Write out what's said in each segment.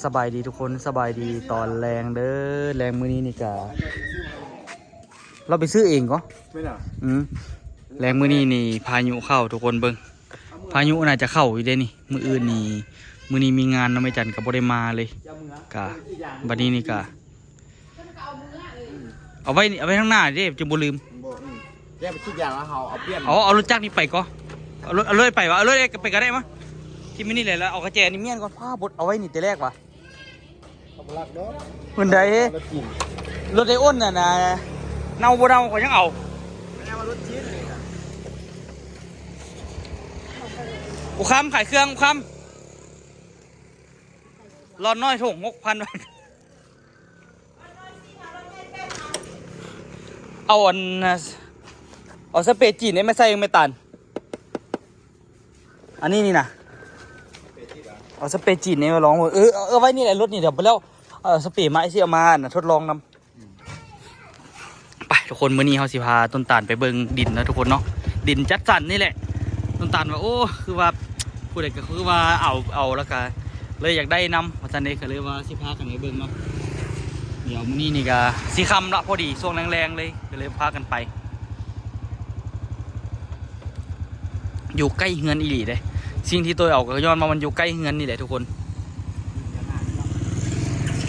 ສະບາຍດີທຸກຄົນ ສະບາຍດີຕອນແລງເດີ້. ແລງມື້ນີ້ນີ້ກະ ລາວໄປຊື້ເອງກໍ ແມ່ນຫຍັງ? ອືມ ແລງມື້ນີ້ນີ້ພາຍຸເຂົ້າ ທຸກຄົນເບິ່ງ ພາຍຸໜ້າຈະເຂົ້າຢູ່ເດ້ນີ້. ມື້ອື່ນນີ້ ມື້ນີ້ມີງານນຳ ແມ່ຈັນກໍບໍ່ໄດ້ມາເລີຍ. ກະບັດນີ້ນີ້ກະ ເອົາໄວ້ ເອົາໄວ້ທາງໜ້າເດ້ ຈຶ່ງບໍ່ລືມ. ບໍ່ ອືມ ແລ້ວຄິດຢ່າງວ່າເຮົາເອົາປ່ຽນ ເອົາ ເອົາລົດຈັກນີ້ໄປກໍ ເອົາລົດ ເອົາເລີຍໄປວະ ເອົາເລີຍໄປກໍໄດ້ມະ. ທີ່ມື້ນີ້ແຫຼະ ແລ້ວເອົາກະແຈນີ້ມ້ຽນກ່ອນ. ພ້າ ບົດເອົາໄວ້ນີ້ແຕ່ແລກວະ. ເອົາບໍ່ລັກດອກ ເພິ່ນໃດ໋ ລົດຈີນ ລົດໄອ້ອ້ນນັ້ນນະ ເນົ່າບໍ່ເນົ່າຂ້ອຍຍັງເອົາ. ແມ່ນວ່າລົດຈີນນີ້ນະ ອຸຄຳຂາຍເຄື່ອງ ອຸຄຳ ຫຼອນນ້ອຍຖົງຫົກພັນ. ເອົາອັນ ເອົາສະເປຈີນນີ້ມາໃສ່ແມ່ຕານ. ອັນນີ້ນີ້ນະ ເອົາສະເປຈີນນີ້ມາລອງເບິ່ງ. ເອີ ເອົາໄວ້ນີ້ແຫຼະ ລົດນີ້ດຽວໄປແລ້ວ ເອົາສະເປມາ ຊິເອົາມາອັນທົດລອງນຳ. ໄປທຸກຄົນ ມື້ນີ້ເຮົາຊິພາຕົ້ນຕານໄປເບິ່ງດິນເນາະທຸກຄົນເນາະ. ດິນຈັດສັນນີ້ແຫຼະ ຕົ້ນຕານວ່າ ໂອ້ ຄືວ່າຜູ້ໃດກໍຄືວ່າເອົາ ເອົາແລ້ວກໍເລີຍຢາກໄດ້ນຳ ວ່າຊັ້ນເດ້. ກໍເລີຍວ່າຊິພາກັນໄປເບິ່ງເນາະ. ດຽວມື້ນີ້ນີ້ກໍຊິຄ່ຳລະ ພໍດີຊ່ວງແລງໆເລີຍ ກໍເລີຍພາກັນໄປ. ຢູ່ໃກ້ເຮືອນອີ່ຫຼີເດ້. ສິ່ງທີ່ໂຕເອົາກໍຍ້ອນວ່າມັນຢູ່ໃກ້ເຮືອນນີ້ແຫຼະທຸກຄົນ.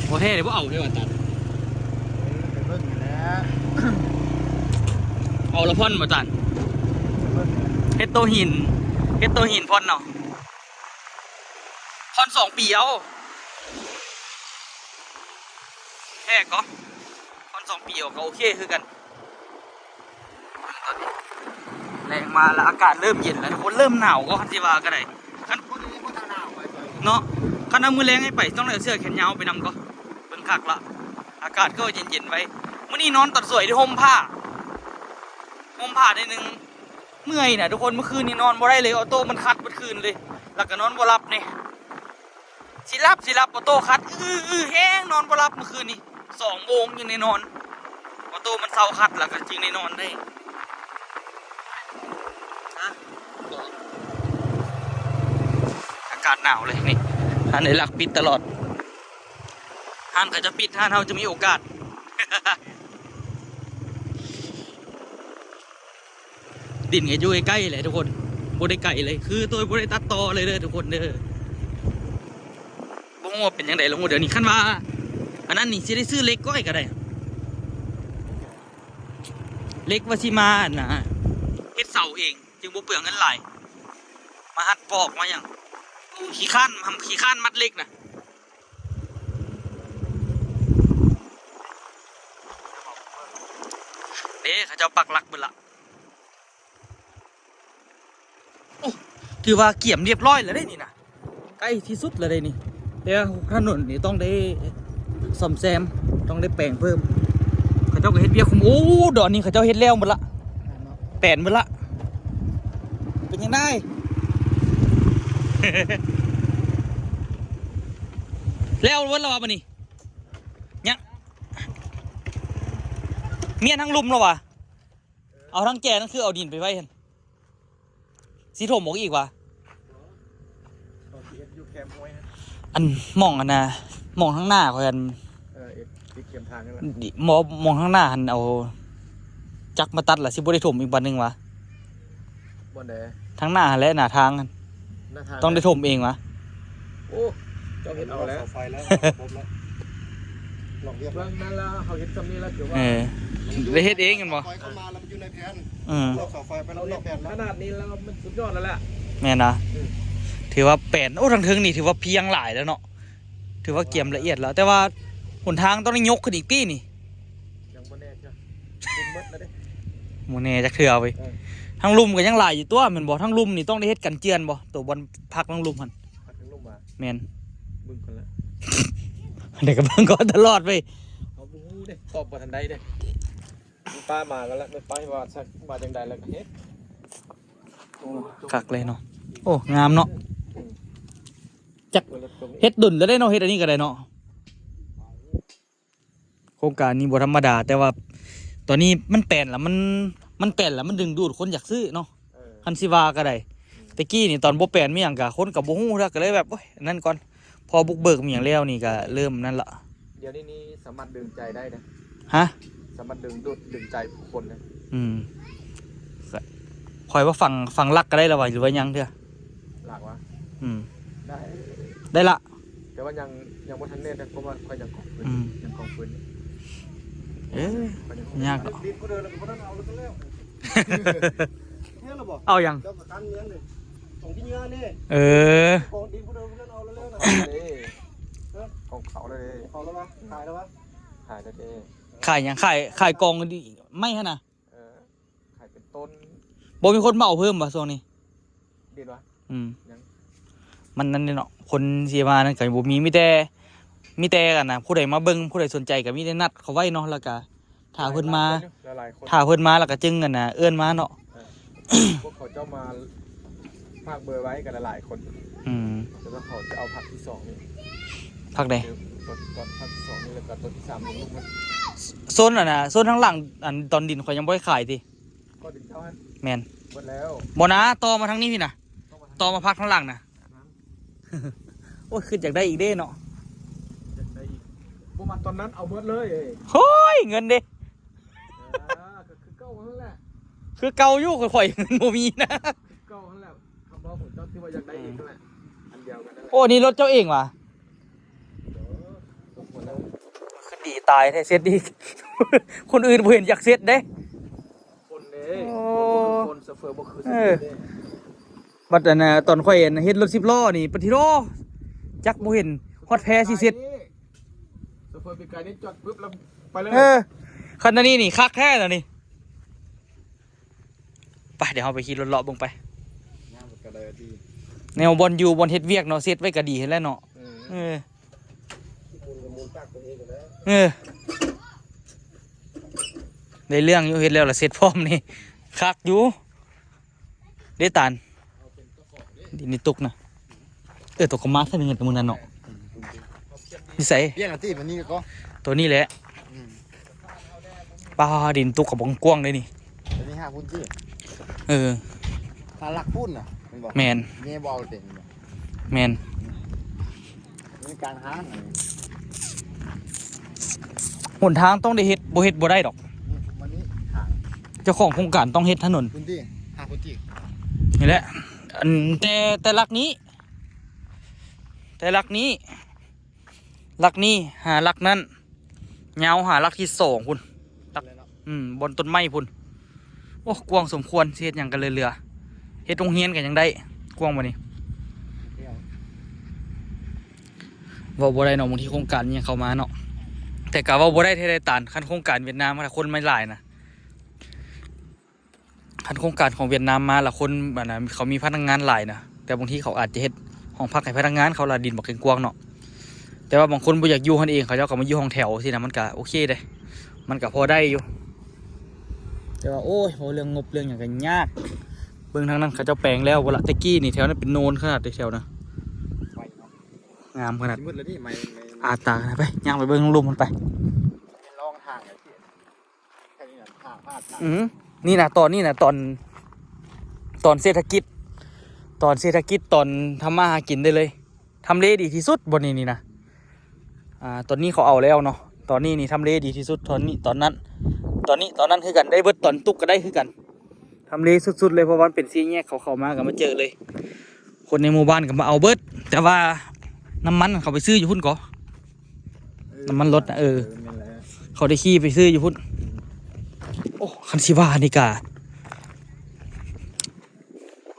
ບໍ່ແທ້ເດ້ ບໍ່ເອົາເດ້ວ່າຕານ. ເອີ ໄປເບິ່ງນີ້ແຫຼະ ເອົາລະຜ່ອນບໍ່ຕານ? ໄປເບິ່ງນີ້ແຫຼະ ເຮັດໂຕຫີນ ເຮັດໂຕຫີນຜ່ອນເນາະ. ຜ່ອນສອງປີເອົາ ແທ້ກໍ ຜ່ອນສອງປີເອົາກໍໂອເຄຄືກັນ. ແລງມາແລ້ວ ອາກາດເລີ່ມເຢັນແລ້ວທຸກຄົນ ເລີ່ມໜາວກໍຄັນຊິວ່າກໍໄດ້. ຄັນ ເນາະ ຄັນເອົາມື້ແລງໃຫ້ໄປ ຕ້ອງໄດ້ເອົາເສື້ອແຂນຍາວໄປນຳກໍ ເບິ່ງຄັກລະ. ອາກາດກໍເຢັນໆໄວ້. ມື້ນີ້ນອນຕອນສວຍໄດ້ຫົ່ມຜ້າ ຫົ່ມຜ້າໜ້ອຍໜຶ່ງ. ເມື່ອຍນະທຸກຄົນ ເມື່ອຄືນນີ້ນອນບໍ່ໄດ້ເລີຍ ອໍໂຕ້ມັນຂັດເບິດຄືນເລີຍ ແລ້ວກໍນອນບໍ່ຫຼັບແດ່. ຊິຫຼັບ ຊິຫຼັບ ອໍໂຕ້ຂັດ ອືໆແຮງ ນອນບໍ່ຫຼັບມື້ຄືນນີ້ ສອງໂມງຍັງໄດ້ນອນ. ອໍໂຕ້ມັນເຊົາຂັດ ແລ້ວກໍຈຶ່ງໄດ້ນອນໄດ້. ອາກາດໜາວເລີຍນີ້ ຮ້ານໄອ້ລັກປິດຕະຫຼອດ. ຮ້ານເຂົາຈະປິດ ຮ້ານເຮົາຈະມີໂອກາດ. ດິນກໍຢູ່ໃກ້ໆແຫຼະທຸກຄົນ ບໍ່ໄດ້ໄກເລີຍ ຄືໂຕບໍ່ໄດ້ຕັດຕໍ່ເລີຍເດີທຸກຄົນເດີ. ບໍ່ຮູ້ວ່າເປັນຈັ່ງໃດລະງວດດຽວນີ້ ຄັນວ່າອັນນັ້ນນີ້ຊິໄດ້ຊື້ເຫຼັກກ້ອຍກໍໄດ້ ເຫຼັກວ່າຊິມາອັນນ່າ ເຮັດເສົາເອງ ຈຶ່ງບໍ່ເປືອງເງິນຫຼາຍ ມາຮັດປອກມາຫຍັງ. ໂອ້ ຂີ້ຄ້ານ ຂີ້ຄ້ານມັດເຫຼັກນະ. ເດ້ ເຂົາເຈົ້າປັກຫຼັກເບິດລະ. ໂອ້ ຖືວ່າກຽມຮຽບຮ້ອຍແລ້ວເດ້ນີ້ນະ ໃກ້ທີ່ສຸດແລ້ວເດ້ນີ້. ແຕ່ວ່າຖະໜົນນີ້ຕ້ອງໄດ້ສ້ອມແຊມ ຕ້ອງໄດ້ແປງເພີ່ມ. ເຂົາເຈົ້າກໍເຮັດວຽກຄຸມ ໂອ້ ດອນນີ້ເຂົາເຈົ້າເຮັດແລ້ວເບິດລະ ແປນເບິດລະ. ເປັນຈັ່ງໃດ ແລ້ວເບິດລະວະບັດນີ້? ຍັງ ມ້ຽນທັງລຸ່ມລະວະ. ເອົາທັງແຈນັ້ນ ຄືເອົາດິນໄປໄວ້ຫັ້ນ ຊິຖົມອອກອີກຫວາ? ເຂົາຊິເຮັດຢູ່ແຄມຫ້ວຍຫັ້ນ ອັນໝ່ອງອັນນ່າ ໝ່ອງທາງໜ້າຂ້ອຍຫັ້ນ. ເອີ ເຮັດຕິດເຂມທາງນັ້ນແຫຼະ ບໍ່ ໝ່ອງທາງໜ້າຫັ້ນ ເອົາຈັກມາຕັດລະ ຊິບໍ່ໄດ້ຖົມອີກບາດໜຶ່ງຫວາ? ບ່ອນໃດ? ທາງໜ້າຫັ້ນແຫຼະ ໜ້າທາງຫັ້ນ ໜ້າທາງ ຕ້ອງໄດ້ຖົມເອງຫວາ? ໂອ້ ເຈົ້າເຮັດເອົາແລ້ວ ເສົາໄຟແລ້ວ ເຮົາຄົບແລ້ວ ເບື້ອງນັ້ນແລ້ວ ເຮົາເຮັດຊ່ຳນີ້ແລ້ວ ຖືວ່າ ເອີ ໄດ້ເຮັດເອງແມ່ນບໍ່? ເຂົ້າມາແລ້ວມັນຢູ່ໃນແຜນ ເອີ ເສົາໄຟໄປແລ້ວ ເນາະ ຂະໜາດນີ້ແລ້ວມັນສຸດຍອດແລ້ວແຫຼະ. ແມ່ນນະ ອືມ ຖືວ່າແປນ ໂອ້ ທາງເທິງນີ້ຖືວ່າພຽງຫຼາຍແລ້ວເນາະ ຖືວ່າກຽມລະອຽດແລ້ວ ແຕ່ວ່າຫົນທາງຕ້ອງໄດ້ຍົກຂຶ້ນອີກຕິນີ້. ຍັງບໍ່ແນ່ເທື່ອ ເປັນໝົດແລ້ວເດ້ ບໍ່ແນ່ຈັກເທື່ອເວີຍ. ເອີ ທາງລຸ່ມກໍຍັງຫຼາຍຢູ່ຕົວະ ແມ່ນບໍ່? ທາງລຸ່ມນີ້ຕ້ອງໄດ້ເຮັດກັນເຈື່ອນບໍ່? ໂຕບ່ອນພັກທາງລຸ່ມຫັ້ນ ພັກທາງລຸ່ມຫວາ? ແມ່ນ ເບິ່ງກ່ອນລະ ໄດ້ກໍເບິ່ງກ່ອນຕະຫຼອດເວີຍ ເຮົາບໍ່ຮູ້ເດ້ ຕອບບໍ່ທັນໄດ້ເດ້. ແມ່ປ້າມາແລ້ວລະ ແມ່ປ້າວ່າ ມາຈັ່ງໃດແລ້ວກໍເຮັດ. ໂອ້ ຄັກເລີຍເນາະ ໂອ້ ງາມເນາະ. ອືມ ຈັກເຮັດດົນແລ້ວເດ້ເນາະ ເຮັດອັນນີ້ກໍໄດ້ເນາະ. ໂຄງການນີ້ບໍ່ທຳມະດາ ແຕ່ວ່າຕອນນີ້ມັນແປນລະ ມັນ ມັນແປນລະ ມັນດຶງດູດຄົນຢາກຊື້ເນາະ. ເອີ ຄັນຊິວ່າກໍໄດ້ ອືມ ແຕ່ກີ້ນີ້ຕອນບໍ່ແປນມີຫຍັງກະຄົນກໍບໍ່ຮູ້ແລ້ວ ກໍເລີຍແບບ ໂອ້ຍ ອັນນັ້ນກ່ອນ. ພໍບຸກເບີກມີຫຍັງແລ້ວນີ້ກໍເລີ່ມນັ້ນລະ. ດຽວນີ້ນີ້ສາມາດດຶງໃຈໄດ້ນະ. ຮະ? ສາມາດດຶງດູດດຶງໃຈຜູ້ຄົນໄດ້. ອືມ. ຂ້ອຍວ່າຝັງ ຝັງຫຼັກກໍໄດ້ລະຫວາ ຫຼືວ່າຍັງເທື່ອ? ຫຼັກຫວາ? ອືມ. ໄດ້ ໄດ້ລະ. ແຕ່ວ່າຍັງ ຍັງບໍ່ທັນແນ່ນະ ເພາະວ່າຂ້ອຍຍັງກອງຟືນ. ອືມ. ຍັງກອງຟືນ. ເອີ ຍາກດອກ. ດິນຜູ້ເດີແລ້ວກໍບໍ່ທັນເອົາແລ້ວກໍແລ້ວ. ເຮັດແລ້ວບໍ່? ເອົາຫຍັງ? ເຈົ້າກໍກັນເມືອງນີ້ ສອງທີ່ເຍືອນີ້. ເອີ ກອງດິນຜູ້ເດີຜູ້ນັ້ນເອົາແລ້ວແລ້ວນະ. ເດ້ ເອີ ກອງເຂົາແລ້ວເດ້. ເຂົາແລ້ວວະ? ຂາຍແລ້ວວະ? ຂາຍແລ້ວເດ້. ຂາຍຫຍັງ? ຂາຍ ຂາຍກອງໄມ້ຫັ້ນນະ? ເອີ ຂາຍເປັນຕົ້ນ. ບໍ່ມີຄົນມາເອົາເພີ່ມຫວາຊ່ວງນີ້? ດີຫວາ? ອືມ. ຍັງ ມັນນັ້ນເດເນາະ ຄົນຊິມານັ້ນກໍບໍ່ມີ ມີແຕ່ ມີແຕ່ອັນນະ ຜູ້ໃດມາເບິ່ງ ຜູ້ໃດສົນໃຈກໍມີແຕ່ນັດເຂົາໄວ້ເນາະ ແລ້ວກໍຖ້າເພິ່ນມາ ຫຼາຍໆຄົນ ຖ້າເພິ່ນມາແລ້ວກໍຈຶ່ງອັນນະ ເອີ້ນມາເນາະ. ເອີ ພວກເຂົາເຈົ້າມາຝາກເບີໄວ້ກັນຫຼາຍໆຄົນ. ອືມ. ແຕ່ວ່າເຂົາຈະເອົາພັກທີສອງນີ້. ພັກໃດ? ຕົນ ຕົນພັກທີສອງນີ້ ແລ້ວກໍຕົນທີສາມລົງລູກມັນ. ໂຊນອັນນະ ໂຊນທາງຫຼັງ ອັນຕອນດິນຂ້ອຍຍັງບໍ່ໄດ້ຂາຍຕິ? ກໍດິນເຈົ້າຫັ້ນ. ແມ່ນ. ເບິດແລ້ວ. ບໍ່ນະ ຕໍ່ມາທາງນີ້ພີ້ນະ. ຕໍ່ມາພັກທາງຫຼັງນະ. ໂອ້ຍ ຄືຢາກໄດ້ອີກເດ້ເນາະ. ຢາກໄດ້ອີກ. ບໍ່ມາຕອນນັ້ນເອົາເບິດເລີຍ. ໂອ້ຍ ເງິນເດ້. ອ່າ ກໍຄືເກົ່າຫັ້ນແຫຼະ. ຄືເກົ່າຢູ່ ຂ້ອຍ ຂ້ອຍເງິນບໍ່ມີນະ. ຄືເກົ່າຫັ້ນແຫຼະ. ຄຳເວົ້າຂອງເຈົ້າທີ່ວ່າຢາກໄດ້ອີກນັ້ນແຫຼະ. ອືມ. ອັນດຽວກັນນັ້ນແຫຼະ. ໂອ້ ນີ້ລົດເຈົ້າເອງຫວາ? ເອີ ສົມຄວນແລ້ວ. ຄືດີຕາຍແທ້ ເຊັດອີກ. ຄົນອື່ນບໍ່ເຫັນຢາກເຊັດເດ້. ຄົນເດ້. ໂອ້ ຄົນ ໂຊເຟີບໍ່ຄື. ເອີ ເດ້. ບັດອັນນ່າ ຕອນຂ້ອຍອັນເຮັດລົດສິບລໍ້ນີ້ ປະຕິໂທ ຈັກບໍ່ເຫັນຮອດແພຊິເຊັດ. ໂຊເຟີປີກາຍນີ້ຈອດປຶບແລ້ວໄປເລີຍ. ເອີ ຄັນອັນນີ້ນີ້ຄັກແທ້ແລ້ວນີ້. ໄປ ດຽວເຮົາໄປຂີ່ລົດເລາະເບິ່ງໄປ. ງາມກໍໄດ້ດີ. ແນວບ່ອນຢູ່ບ່ອນເຮັດວຽກເນາະ ເຊັດໄວ້ກໍດີຫັ້ນແຫຼະເນາະ. ເອີ ເອີ ໄດ້ເລື່ອງຢູ່ ເຮັດແລ້ວລະເສັດພ້ອມນີ້ ຄັກຢູ່ເດ້ຕານ. ດິນນີ້ຕົກນະ. ເອີ ຕົກກໍມາເທື່ອໜຶ່ງແຕ່ມື້ນັ້ນເນາະ. ຢູ່ໃສ? ປ່ຽນອັນຕິ ມັນນີ້ກໍ ໂຕນີ້ແຫຼະ. ອືມ. ປ້າ ດິນຕຸກກໍບໍ່ກວ້າງເດ້ນີ້. ຕົວນີ້ຫາພຸ້ນຕິ? ເອີ ຫາຫຼັກພຸ້ນນະ ແມ່ນບໍ່? ແມ່ນ. ແມ່ນບໍ່ເອົາເຕັມ? ແມ່ນ. ມີການຫາ ຫົນທາງຕ້ອງໄດ້ເຮັດ ບໍ່ເຮັດບໍ່ໄດ້ດອກ. ນີ້ ມັນນີ້ທາງ ເຈົ້າຂອງໂຄງການຕ້ອງເຮັດຖະໜົນ. ພຸ້ນຕິ? ຫາພຸ້ນຕິ? ນີ້ແຫຼະ ອັນ ແຕ່ ແຕ່ຫຼັກນີ້ ແຕ່ຫຼັກນີ້ ຫຼັກນີ້ຫາຫຼັກນັ້ນ ຍາວຫາຫຼັກທີສອງພຸ້ນ. ຫຼັກ ອືມ ບ່ອນຕົ້ນໄມ້ພຸ້ນ. ໂອ້ ກວ້າງສົມຄວນ ຊິເຮັດຫຍັງກໍເຫຼືອໆ. ເຮັດໂຮງຮຽນກໍຍັງໄດ້ ກວ້າງປານນີ້. ເວົ້າບໍ່ໄດ້ເນາະ ບາງທີໂຄງການຫຍັງເຂົ້າມາເນາະ. ແຕ່ກໍເວົ້າບໍ່ໄດ້ແທ້ໃດຕານ ຄັນໂຄງການຫວຽດນາມ ຄັນຄົນມັນຫຼາຍນະ. ຄັນໂຄງການຂອງຫວຽດນາມມາລະຄົນ ອັນນະ ເຂົາມີພະນັກງານຫຼາຍນະ ແຕ່ບາງທີເຂົາອາດຈະເຮັດຫ້ອງພັກໃຫ້ພະນັກງານເຂົາລະ ດິນບັກກວ້າງໆເນາະ. ແຕ່ວ່າບາງຄົນບໍ່ຢາກຢູ່ຫັ້ນເອງ ເຂົາເຈົ້າກໍມາຢູ່ຫ້ອງແຖວຊີ້ນະ ມັນກໍໂອເຄເດ້ ມັນກໍພໍໄດ້ຢູ່. ແຕ່ວ່າ ໂອ້ຍ ເວົ້າເລື່ອງງົບເລື່ອງຫຍັງກໍຍາກ. ເບິ່ງທາງນັ້ນເຂົາເຈົ້າແປງແລ້ວບໍ່ລະ ແຕ່ກີ້ນີ້ແຖວນັ້ນເປັນໂນນຂະໜາດເດ ແຖວນະ ງາມຂະໜາດ ຊິໝົດແລ້ວນີ້ ໄມ້ ໄມ້ ອາຕາ. ໄປ ຍ່າງໄປເບິ່ງລຸ່ມມັນໄປ. ລອງທາງ ອືມ ນີ້ນະ ຕອນນີ້ນະ ຕອນ ຕອນເສດຖະກິດ ຕອນເສດຖະກິດ ຕອນທຳມາຫາກິນໄດ້ເລີຍ. ທຳເລດີທີ່ສຸດບ່ອນນີ້ນີ້ນະ. ອ່າ ຕອນນີ້ເຂົາເອົາແລ້ວເນາະ ຕອນນີ້ນີ້ທຳເລດີທີ່ສຸດ. ຕອນນີ້ ຕອນນັ້ນ ຕອນນີ້ ຕອນນັ້ນຄືກັນ ໄດ້ເບິດ ຕອນຕຸກກໍໄດ້ຄືກັນ. ທຳເລສຸດໆເລີຍ ເພາະວ່າມັນເປັນສີ່ແຍກ ເຂົາເຂົ້າມາກໍມາເຈີເລີຍ. ຄົນໃນໝູ່ບ້ານກໍມາເອົາເບິດ ແຕ່ວ່ານ້ຳມັນເຂົາໄປຊື້ຢູ່ພຸ້ນກໍ ເອີ ນ້ຳມັນລົດນະ. ເອີ ເອີ ແມ່ນແລ້ວ ເຂົາໄດ້ຂີ່ໄປຊື້ຢູ່ພຸ້ນ. ໂອ້ ຄັນຊິວ່ານີ້ກະ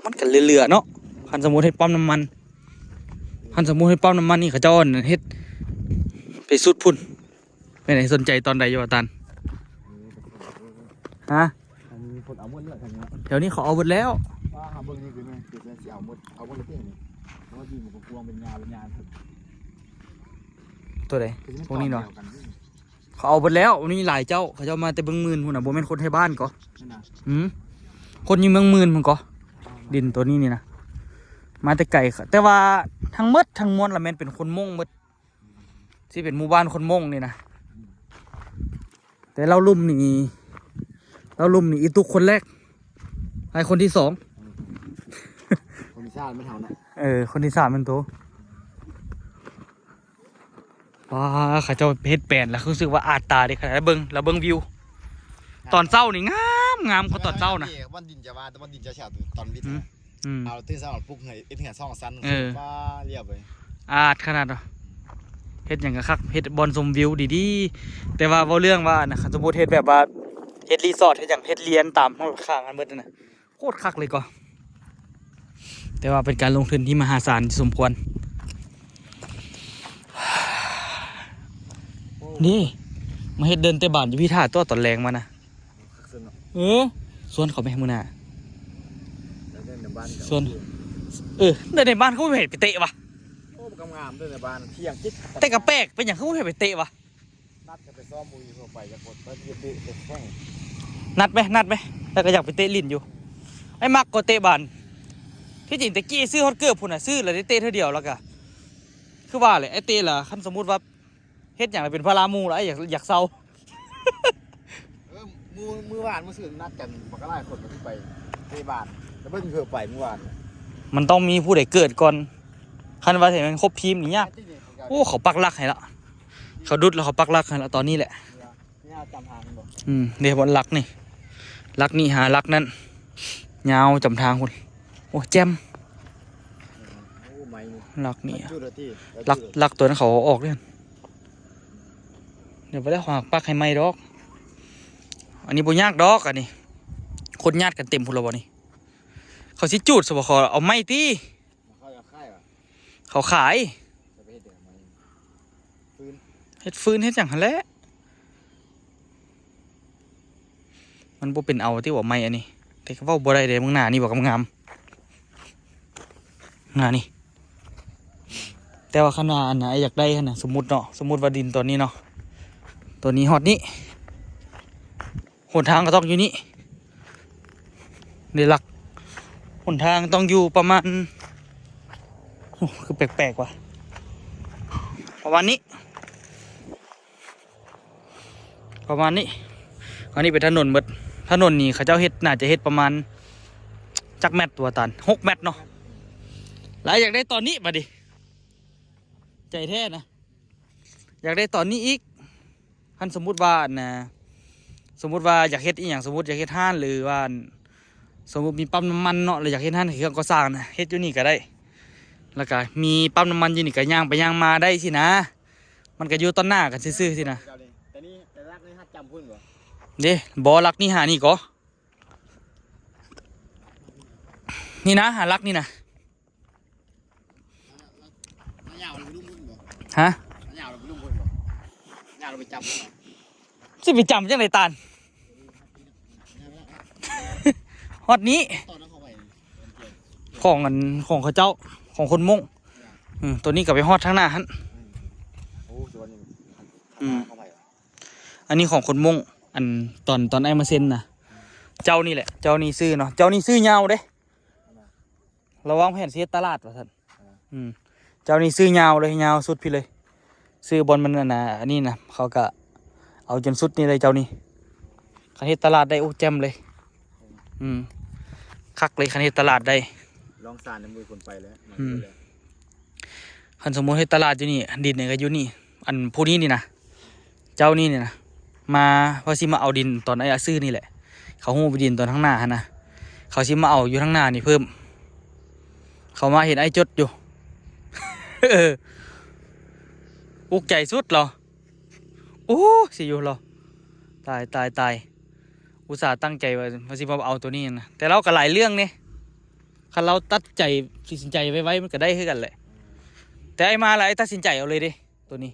ມັນກະເຫຼືອໆເນາະ. ຄັນສົມມຸດເຮັດປ້ຳນ້ຳມັນ ຄັນສົມມຸດເຮັດປ້ຳນ້ຳມັນນີ້ ເຂົາເຈົ້າເຮັດໄປສຸດພຸ້ນ. ແມ່ນໃດ ສົນໃຈຕອນໃດຢູ່ວ່າຕານ? ຮະ? ອັນນີ້ເພິ່ນເອົາໝົດແລ້ວ ແຖວນີ້ເຂົາເອົາໝົດແລ້ວ. ວ່າຫາເບິ່ງນີ້ຄືແມ່ນ ຄືຊິເອົາໝົດ ເອົາໝົດແລ້ວຕິນີ້. ເພາະວ່າດິນມັນກະກວ້າງ ເປັນຫຍ້າ ເປັນຫຍ້າ. ຕົວໃດ? ພວກນີ້ເນາະ ເຂົາເອົາໝົດແລ້ວ. ມີຫຼາຍເຈົ້າ ເຂົາເຈົ້າມາແຕ່ເມືອງໝື່ນພຸ້ນນະ ບໍ່ແມ່ນຄົນໄທບ້ານກໍ. ອືມ ຄົນຢູ່ເມືອງໝື່ນພຸ້ນກໍ ດິນຕົວນີ້ນີ້ນະ ມາແຕ່ໄກ. ແຕ່ວ່າທັງໝົດທັງມວນລະແມ່ນເປັນຄົນມົ້ງໝົດ. ຊິເປັນໝູ່ບ້ານຄົນມົ້ງນີ້ນະ. ແຕ່ລາວລຸ່ມນີ້ ລາວລຸ່ມນີ້ອີຕຸກຄົນແລກ ໃຫ້ຄົນທີສອງ. ຄົນທີສາມແມ່ນເຮົານະ. ເອີ ຄົນທີສາມແມ່ນໂຕ. ປາ ເຂົາເຈົ້າເຮັດແປນແລ້ວ ຮູ້ສຶກວ່າອາດຕາເດ້ ຂະໜາດເບິ່ງ ລະເບິ່ງວິວຕອນເຊົ້ານີ້ງາມ ງາມກວ່າຕອນເຊົ້ານະ. ບ່ອນດິນຈະວ່າ ແຕ່ບ່ອນດິນຈະແຊວຕອນວິດ ອືມ ນະ ອືມ ເອົາຕື່ນເຊົ້າປຸກເຮືອນ ເຮັດເຮືອນສອງຊັ້ນ ເອີ ປາ ລຽບເລີຍ ອາດຂະໜາດເນາະ. ເຮັດຫຍັງກະຄັກ ເຮັດບ່ອນຊົມວິວດີໆ ແຕ່ວ່າເວົ້າເລື່ອງວ່ານະ ຄັນສົມມຸດເຮັດແບບວ່າ ເຮັດຣີສອດ ເຮັດຫຍັງ ເຮັດລຽນຕາມຂ້າງຫັ້ນເບິດຫັ້ນນະ ໂຄດຄັກເລີຍກໍ ແຕ່ວ່າເປັນການລົງທຶນທີ່ມະຫາສານສົມຄວນ. ນີ້ ມາເຮັດເດີ່ນເຕະບານຢູ່ພີ້ ຖ້າຕົວະຕອນແລງມານະ. ເອີ ຊວນເຂົາໄປມື້ໜ້າ ຊວນ ເອີ ເດີ່ນໃນບ້ານເຂົາບໍ່ໃຫ້ໄປເຕະຫວາ? ໂອ້ ງາມໆ ເດີ່ນໃນບ້ານ ທ່ຽງຈິດ ແຕ່ກະແປກ ເປັນຫຍັງເຂົາບໍ່ໃຫ້ໄປເຕະຫວາ? ນັດກັນໄປຊ້ອມ ບໍ່ມີເຂົ້າໄປຈັກຄົນ ໄປເຕະແຂ່ງ ນັດໄປ ນັດໄປ ແລ້ວກໍຢາກໄປເຕະຫຼິ້ນຢູ່. ໄອ້ມັກກໍເຕະບານ ທີ່ຈິງແຕ່ກີ້ຊື້ຮອດເກີບພຸ້ນນະ ຊື້ແລ້ວໄດ້ເຕະເທື່ອດຽວ ແລ້ວກໍຄືວ່າແຫຼະ ໄອ້ເຕະລະ ຄັນສົມມຸດວ່າເຮັດຫຍັງລະເປັນພາລະໝູ່ລະ ຢາກ ຢາກເຊົາ. ເອີ ມື້ ມື້ວານມື້ຊືນນັດກັນບັກຫຼາຍຄົນ ວ່າຊິໄປເຕະບານ ແລ້ວເບິ່ງເທື່ອໄປມື້ວານ ມັນຕ້ອງມີຜູ້ໃດເກີດກ່ອນ ຄັນວ່າຊິແມ່ນຄົບທີມນີ້ຍາກ. ໂອ້ ເຂົາປັກຫຼັກໃຫ້ລະ ເຂົາດຸດແລ້ວເຂົາປັກຫຼັກໃຫ້ລະ ຕອນນີ້ແຫຼະ. ນີ້ເຮົາຈຳທາງແມ່ນບໍ່? ອືມ ເດ້ ຫຼັກນີ້ ຫຼັກນີ້ຫາຫຼັກນັ້ນ ຍາວຈຳທາງພຸ້ນ. ໂອ້ ແຈ່ມ ໂອ້ ໄມ້ນີ້ ຫຼັກນີ້ ຫຼັກ ຫຼັກຕົວນັ້ນເຂົາເອົາອອກເດ້. ດຽວບໍ່ໄດ້ ເຂົາຫັກປັກໃຫ້ໃໝ່ດອກ. ອັນນີ້ບໍ່ຍາກດອກ ອັນນີ້ ຄົນຍາດກັນເຕັມພຸ້ນລະບໍ່ນີ້? ເຂົາຊິຈູດຊະບໍ່? ເຂົາເອົາໄມ້ຕິ ເຂົາຂາຍ ເຂົາຂາຍ ເຮັດຟືນເຮັດຫຍັງຫັ້ນແຫຼະ. ມັນບໍ່ເປັນເອົາຕິວ່າໄມ້ອັນນີ້ ແຕ່ກໍເວົ້າບໍ່ໄດ້ເດ້. ເບິ່ງໜ້ານີ້ບໍ່ ງາມໆ ໜ້ານີ້. ແຕ່ວ່າຄັນວ່າອັນນ່າ ຢາກໄດ້ຫັ້ນນະ ສົມມຸດເນາະ ສົມມຸດວ່າດິນຕອນນີ້ເນາະ ຕອນນີ້ຮອດນີ້ ຫົນທາງກໍຕ້ອງຢູ່ນີ້ ນີ້ຫຼັກ ຫົນທາງຕ້ອງຢູ່ປະມານ ໂອ້ ຄືແປກໆ ຫວາ ປະມານນີ້ ປະມານນີ້. ອັນນີ້ເປັນຖະໜົນເບິດ ຖະໜົນນີ້ເຂົາເຈົ້າເຮັດ ໜ້າຈະເຮັດປະມານຈັກແມັດຕົວຕານ ຫົກແມັດເນາະ. ຫຼາຍຢາກໄດ້ຕອນນີ້ບາດນີ້ ໃຈແທ້ນະ ຢາກໄດ້ຕອນນີ້ອີກ. ຄັນສົມມຸດວ່າ ອັນນ່າ ສົມມຸດວ່າຢາກເຮັດອີ່ຫຍັງ ສົມມຸດຢາກເຮັດຮ້ານ ຫຼືວ່າ ອັນ ສົມມຸດມີປ້ຳນ້ຳມັນເນາະ ແລ້ວຢາກເຮັດຮ້ານເຄື່ອງກໍ່ສ້າງນະ ເຮັດຢູ່ນີ້ກໍໄດ້ ແລ້ວກໍມີປ້ຳນ້ຳມັນຢູ່ນີ້ ກໍຍ່າງໄປຍ່າງມາໄດ້ຊີ້ນະ. ມັນກໍຢູ່ຕໍ່ໜ້າກັນຊື່ໆຊີ້ນະ. ເດ້ ບໍ່ ຫຼັກນີ້ຫານີ້ກໍ ນີ້ນະ ຫາຫຼັກນີ້ນະ. ຮະ? ຊິໄປຈຳຈັ່ງໃດຕານ? ຮອດນີ້ ຂອງ ອັນ ຂອງເຂົາເຈົ້າ ຂອງຄົນມົ້ງ. ອືມ ໂຕນີ້ກໍໄປຮອດທາງໜ້າຫັ້ນ. ອືມ ອັນນີ້ຂອງຄົນມົ້ງ ອັນ ຕອນ ຕອນອ້າຍມາເຊັນນະ. ເຈົ້ານີ້ແຫຼະ ເຈົ້ານີ້ຊື້ເນາະ ເຈົ້ານີ້ຊື້ຍາວເດ້. ລະວາງແຜນຊິເຮັດຕະຫຼາດວ່າຊັ້ນ. ອືມ ເຈົ້ານີ້ຊື້ຍາວເລີຍ ຍາວສຸດພີ້ເລີຍ ຊື້ບ່ອນມັນ ອັນນ່າ ອັນນີ້ນະ ເຂົາກະເອົາຈົນສຸດນີ້ເລີຍເຈົ້ານີ້. ຄັນເຮັດຕະຫຼາດໄດ້ ໂອ້ ແຈ່ມເລີຍ. ອືມ ຄັກເລີຍ ຄັນເຮັດຕະຫຼາດໄດ້ ລອງຊານນຳມືຄົນໄປແລ້ວ. ອືມ ຄັນສົມມຸດເຮັດຕະຫຼາດຢູ່ນີ້ ດິນນີ້ກໍຢູ່ນີ້ ອັນຜູ້ນີ້ນີ້ນະ ເຈົ້ານີ້ນີ້ນະ ມາວ່າຊິມາເອົາດິນຕອນອ້າຍອາຊື້ນີ້ແຫຼະ. ເຂົາຮູ້ດິນຕອນທາງໜ້າຫັ້ນນະ ເຂົາຊິມາເອົາຢູ່ທາງໜ້ານີ້ເພີ່ມ. ເຂົາມາເຫັນອ້າຍຈົດຢູ່ ເອີ ອຸກໃຈສຸດລາວ. ໂອ້ ຊິຢູ່ລາວ ຕາຍ ຕາຍ ຕາຍ. ອຸດສ່າຕັ້ງໃຈວ່າ ວ່າຊິມາເອົາໂຕນີ້ນະ ແຕ່ລາວກໍຫຼາຍເລື່ອງເດ້. ຄັນລາວຕັດໃຈ ຕັດສິນໃຈໄວໆ ມັນກໍໄດ້ຄືກັນແຫຼະ. ແຕ່ອ້າຍມາລະ ອ້າຍຕັດສິນໃຈເອົາເລີຍເດ້. ໂຕນີ້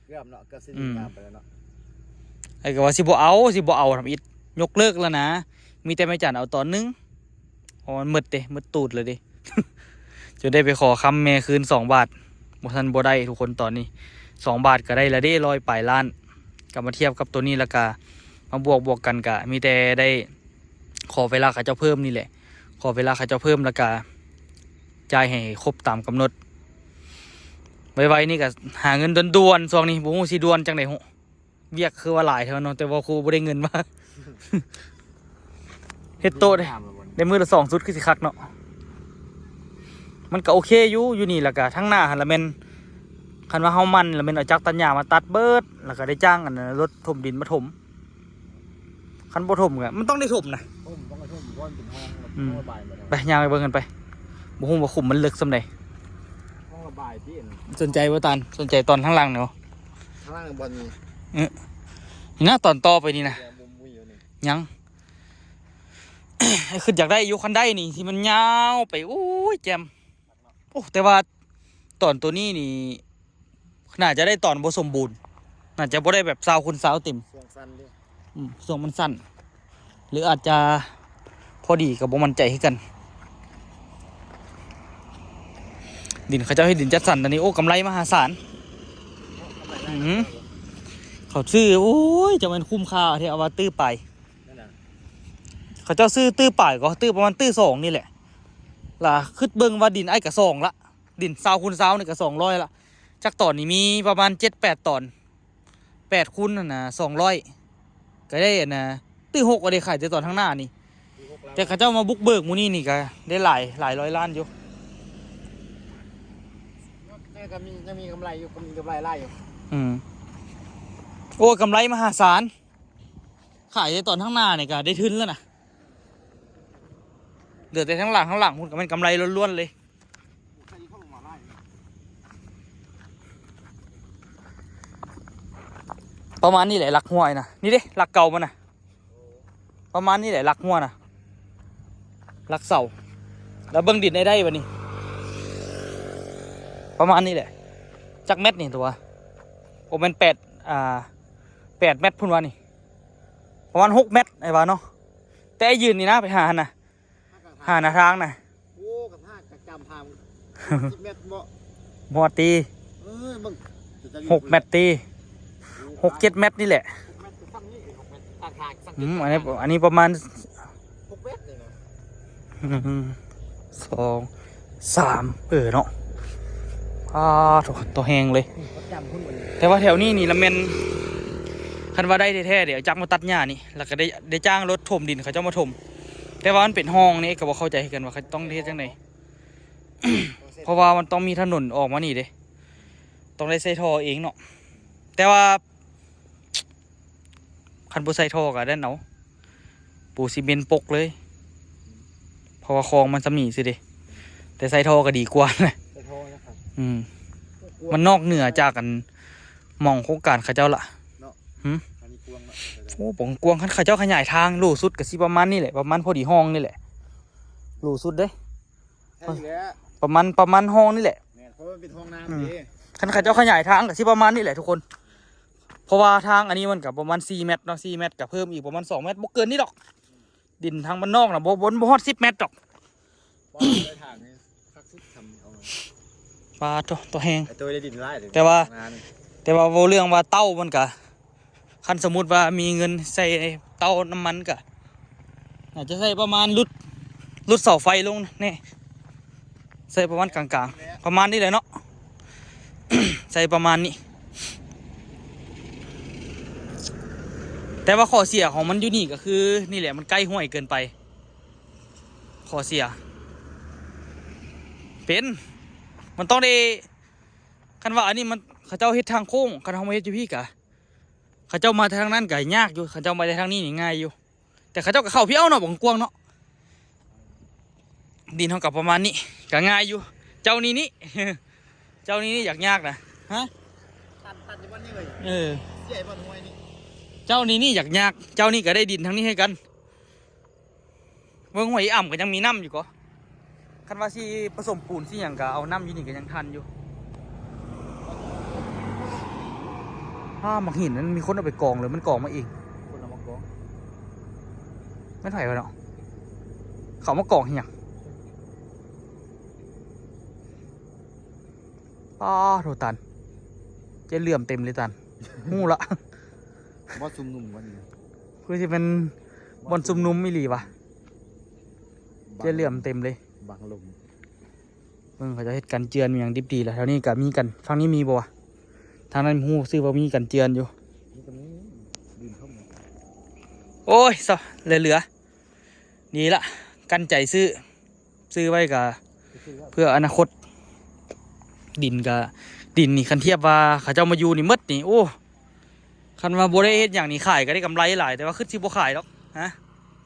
ເກືອບເນາະ ເກືອບຊິ ອືມ ງາມໄປແລ້ວເນາະ. ໄອ້ກໍວ່າຊິບໍ່ເອົາ ຊິບໍ່ເອົາທຳອິດ ຍົກເລີກແລ້ວນະ. ມີແຕ່ແມ່ຈັນເອົາຕອນໜຶ່ງ ເພາະມັນໝົດເດ້ ໝົດຕູດເລີຍເດ້. ຈົນໄດ້ໄປຂໍຄຳແມ່ຄືນສອງບາດ ບໍ່ທັນບໍ່ໄດ້ທຸກຄົນ. ຕອນນີ້ສອງບາດກໍໄດ້ລະເດ້ ຮ້ອຍປາຍລ້ານ. ກໍມາທຽບກັບໂຕນີ້ ແລ້ວກໍມາບວກ ບວກກັນ ກໍມີແຕ່ໄດ້ ຂໍເວລາເຂົາເຈົ້າເພີ່ມນີ້ແຫຼະ ຂໍເວລາເຂົາເຈົ້າເພີ່ມ ແລ້ວກະຈ່າຍໃຫ້ຄົບຕາມກຳນົດ. ໄວໆນີ້ກະຫາເງິນດ່ວນໆ ຊ່ວງນີ້ບໍ່ຮູ້ຊິດ່ວນຈັ່ງໃດ. ວຽກຄືວ່າຫຼາຍແທ້ເນາະ ແຕ່ວ່າຄູບໍ່ໄດ້ເງິນມາ ເຮັດໂຕະໄດ້ ໄດ້ມື້ລະສອງຊຸດ ຄືຊິຄັກເນາະ. ມັນກະໂອເຄຢູ່ ຢູ່ນີ້ ແລ້ວກະທາງໜ້າຫັ້ນລະແມ່ນ ຄັນວ່າເຮົາໝັ່ນ ລະແມ່ນເອົາຈັກຕັດຫຍ້າມາຕັດເບິດ ລະກະໄດ້ຈ້າງອັນນັ້ນ ລົດຖົມດິນມາຖົມ. ຄັນບໍ່ຖົມກະ ມັນຕ້ອງໄດ້ຖົມນະ. ຖົມ ຕ້ອງໄດ້ຖົມ ເພາະມັນເປັນຮ່ອງ ອືມ ມັນລະບາຍບໍ່ໄດ້. ໄປ ຍ່າງໄປເບິ່ງກັນໄປ. ບໍ່ຮູ້ວ່າຂຸມມັນເລິກສ່ຳໃດ. ຮ່ອງລະບາຍຕິ. ສົນໃຈບໍ່ຕານ? ສົນໃຈຕອນທາງຫຼັງນີ້ບໍ່? ທາງຫຼັງບ່ອນນີ້ ເອີ ນີ້ນະ ຕອນຕໍ່ໄປນີ້ນະ. ຍັງ ຄິດຢາກໄດ້ຢູ່ຄັນໄດນີ້ ທີ່ມັນຍາວໄປ ໂອ້ຍ ແຈ່ມ. ໂອ້ ແຕ່ວ່າຕອນໂຕນີ້ນີ້ ໜ້າຈະໄດ້ຕອນບໍ່ສົມບູນ ໜ້າຈະບໍ່ໄດ້ແບບຊາວຄູນຊາວເຕັມ. ຊ່ວງສັ້ນເດ້. ອືມ ຊ່ວງມັນສັ້ນ ຫຼືອາດຈະພໍດີ ກໍບໍ່ໝັ້ນໃຈຄືກັນ. ດິນເຂົາເຈົ້າເຮັດດິນຈັດສັນຕອນນີ້ ໂອ້ ກຳໄລມະຫາສານ. ອືມ ເຂົາຊື້ ໂອ້ຍ ຈະແມ່ນຄຸ້ມຄ່າແທ້ ເອົາວ່າຕື້ປາຍ. ນັ້ນນະ ເຂົາເຈົ້າຊື້ຕື້ປາຍ ກໍຕື້ປະມານຕື້ສອງນີ້ແຫຼະ. ລະຄິດເບິ່ງວ່າດິນອ້າຍກະສອງລະ ດິນຊາວຄູນຊາວນີ້ກະສອງຮ້ອຍລະ. ຈັກຕອນນີ້ມີປະມານເຈັດແປດຕອນ ແປດຄູນຫັ້ນນະ ສອງຮ້ອຍ ກະໄດ້ອັນນະ ຕື້ຫົກ ກະໄດ້ຂາຍແຕ່ຕອນທາງໜ້ານີ້. ແຕ່ເຂົາເຈົ້າມາບຸກເບີກມື້ນີ້ນີ້ກະໄດ້ຫຼາຍ ຫຼາຍຮ້ອຍລ້ານຢູ່. ແຕ່ກະມີ ຍັງມີກຳໄລຢູ່ ກະມີກຳໄລຫຼາຍຢູ່. ອືມ ໂອ້ຍ ກຳໄລມະຫາສານ. ຂາຍແຕ່ຕອນທາງໜ້ານີ້ກະໄດ້ທຶນແລ້ວນະ. ເຫຼືອແຕ່ທາງຫຼັງ ທາງຫຼັງພຸ້ນກະແມ່ນກຳໄລລ້ວນໆເລີຍ. ປະມານນີ້ແຫຼະ ຫຼັກຫົວນະ. ນີ້ເດ້ ຫຼັກເກົ່າມັນນະ. ປະມານນີ້ແຫຼະ ຫຼັກຫົວນະ ຫຼັກເສົາ. ລະເບິ່ງດິນໄດ້ໄດ້ບາດນີ້ ປະມານນີ້ແຫຼະ. ຈັກແມັດນີ້ຕົວະ? ໂອ ແມ່ນແປດ ອ່າ ແປດແມັດພຸ້ນວະນີ້. ປະມານຫົກແມັດ ອ້າຍວ່າເນາະ. ແຕ່ອ້າຍຢືນນີ້ນະ ໄປຫາຫັ້ນນະ ຫາໜ້າທາງນະ. ໂອ້ ກັນຫາກະຈຳທາງ ສິບແມັດບໍ່? ບໍ່ຮອດຕິ. ເອີ ເບິ່ງ ຫົກແມັດຕິ ຫົກເຈັດແມັດນີ້ແຫຼະ. ຫົກແມັດຄືສ່ຳນີ້ ຫົກແມັດ ຕາມທາງສັງເກດ. ອືມ ອັນນີ້ ອັນນີ້ປະມານຫົກແມັດນີ້ນະ. ອືມ ສອງ ສາມ ເອີເນາະ. ອາ ໂທ້ ໂຕແຮງເລີຍ. ອືມ ແຕ່ວ່າແຖວນີ້ນີ້ລະແມ່ນ ຄັນວ່າໄດ້ແທ້ໆ ດຽວຈັກມາຕັດຫຍ້ານີ້ ລະກະໄດ້ ໄດ້ຈ້າງລົດຖົມດິນເຂົາເຈົ້າມາຖົມ. ແຕ່ວ່າມັນເປັນຮ່ອງນີ້ ກະບໍ່ເຂົ້າໃຈຄືກັນວ່າເຂົາຕ້ອງເຮັດຈັ່ງໃດ ເພາະວ່າມັນຕ້ອງມີຖະໜົນອອກມານີ້ເດ້ ຕ້ອງໄດ້ໃສ່ທໍ່ເອງເນາະ. ແຕ່ວ່າ ຄັນບໍ່ໃສ່ທໍ່ກະນັ້ນເອົາ ປູຊີເມັນປົກເລີຍ ເພາະວ່າຄອງມັນສ່ຳນີ້ຊື່ເດ. ແຕ່ໃສ່ທໍ່ກະດີກວ່ານະ. ໃສ່ທໍ່ນະຄັບ. ອືມ ມັນນອກເໜືອຈາກອັນ ໝ່ອງໂຄງການເຂົາເຈົ້າລະເນາະ. ຫື ອັນນີ້ກວ້າງເນາະ. ໂອ້ ປານກວ້າງ. ຄັນເຂົາເຈົ້າຂະຫຍາຍທາງ ຫຼູສຸດກະຊິປະມານນີ້ແຫຼະ ປະມານພໍດີຮ່ອງນີ້ແຫຼະ. ຫຼູສຸດເດ້ ໃຊ່ແລ້ວ ປະມານ ປະມານຮ່ອງນີ້ແຫຼະ. ແມ່ນ ເພາະວ່າມັນເປັນຮ່ອງນ້ຳເດ້. ອືມ ຄັນເຂົາເຈົ້າຂະຫຍາຍທາງກະຊິປະມານນີ້ແຫຼະທຸກຄົນ. ເພາະວ່າທາງອັນນີ້ມັນກະປະມານສີ່ແມັດເນາະ ສີ່ແມັດ ກະເພີ່ມອີກປະມານສອງແມັດ ບໍ່ເກີນນີ້ດອກ. ດິນທາງບ້ານນອກນະ ບໍ່ ບໍ່ ບໍ່ຮອດສິບແມັດດອກ. ວ່າໄດ້ທາງນີ້ຄັກສຸດ ທຳເອົາ ປາໂທ້ ໂຕແຮງ. ໄອ້ໂຕໄດ້ດິນຫຼາຍເລີຍ ແຕ່ວ່າ ແຕ່ວ່າເວົ້າເລື່ອງວ່າເຕົ້າມັນກະ ຄັນສົມມຸດວ່າມີເງິນໃສ່ເຕົ້ານ້ຳມັນກະ ໜ້າຈະໃສ່ປະມານຫຼຸດ ຫຼຸດເສົາໄຟລົງແນ່. ໃສ່ປະມານກາງໆ ປະມານນີ້ແຫຼະເນາະ. ໃສ່ປະມານນີ້. ແຕ່ວ່າຂໍ້ເສຍຂອງມັນຢູ່ນີ້ກະຄື ນີ້ແຫຼະ ມັນໃກ້ຫ້ວຍເກີນໄປ. ຂໍ້ເສຍ ເປັນ ມັນຕ້ອງໄດ້ ຄັນວ່າອັນນີ້ມັນ ເຂົາເຈົ້າເຮັດທາງໂຄ້ງ ຄັນເຮົາມາເຮັດຢູ່ພີ້ກະ ເຂົາເຈົ້າມາທາງນັ້ນກະຍາກຢູ່ ຄັນເຈົ້າມາແຕ່ທາງນີ້ນີ້ງ່າຍຢູ່. ແຕ່ເຂົາເຈົ້າກະເຂົ້າພີ້ເອົາເນາະ ບາງກວ້າງເນາະ. ດິນເຮົາກະປະມານນີ້ ກະງ່າຍຢູ່. ເຈົ້ານີ້ນີ້ ເຈົ້ານີ້ນີ້ຢາກຍາກນະ. ຮະ ຕັນ ຕັນຢູ່ບ່ອນນີ້ເລີຍ. ເອີ ເສຍບ່ອນຫ້ວຍນີ້. ເຈົ້ານີ້ນີ້ຢາກຍາກ ເຈົ້ານີ້ກະໄດ້ດິນທາງນີ້ໃຫ້ກັນ. ເບິ່ງຫ້ວຍອີອ່ຳກະຍັງມີນ້ຳຢູ່ກໍ. ຄັນວ່າຊິປະສົມປູນຊິຫຍັງກະເອົານ້ຳຢູ່ນີ້ກະຍັງທັນຢູ່. ພາໝາກຫີນນັ້ນມີຄົນເອົາໄປກອງ ຫຼືມັນກອງມາເອງ? ຄົນເອົາມາກອງ. ແມ່ນໃຜວະເນາະ? ເຂົາມາກອງເຮັດຫຍັງ? ປາໂທ້ ຕັນ ເຈ້ເຫຼື້ອມເຕັມເລີຍ ຕັນ. ຮູ້ລະ ບ່ອນຊຸມນຸມວະນີ້ ຄືຊິແມ່ນບ່ອນຊຸມນຸມອີ່ຫຼີວະ. ເຈ້ເຫຼື້ອມເຕັມເລີຍ ບັງລົມ. ເບິ່ງເຂົາເຈົ້າເຮັດກັນເຈື່ອນຫຍັງດິບດີລະ. ແຖວນີ້ກະມີກັນ ຝັ່ງນີ້ມີບໍ່ວະ? ທາງນັ້ນຮູ້ຊື່ວ່າມີກັນເຈື່ອນຢູ່. ໂອ້ຍ ຊະ ເຫຼືອໆ ດີລະ ກັ້ນໃຈຊື້. ຊື້ໄວ້ກະເພື່ອອະນາຄົດ. ດິນກະ ດິນນີ້ ຄັນທຽບວ່າເຂົາເຈົ້າມາຢູ່ນີ້ໝົດນີ້ ໂອ້ ຄັນວ່າບໍ່ໄດ້ເຮັດຫຍັງນີ້ ຂາຍກໍໄດ້ກຳໄລຫຼາຍ ແຕ່ວ່າຄືຊິບໍ່ຂາຍດອກ ຮະ.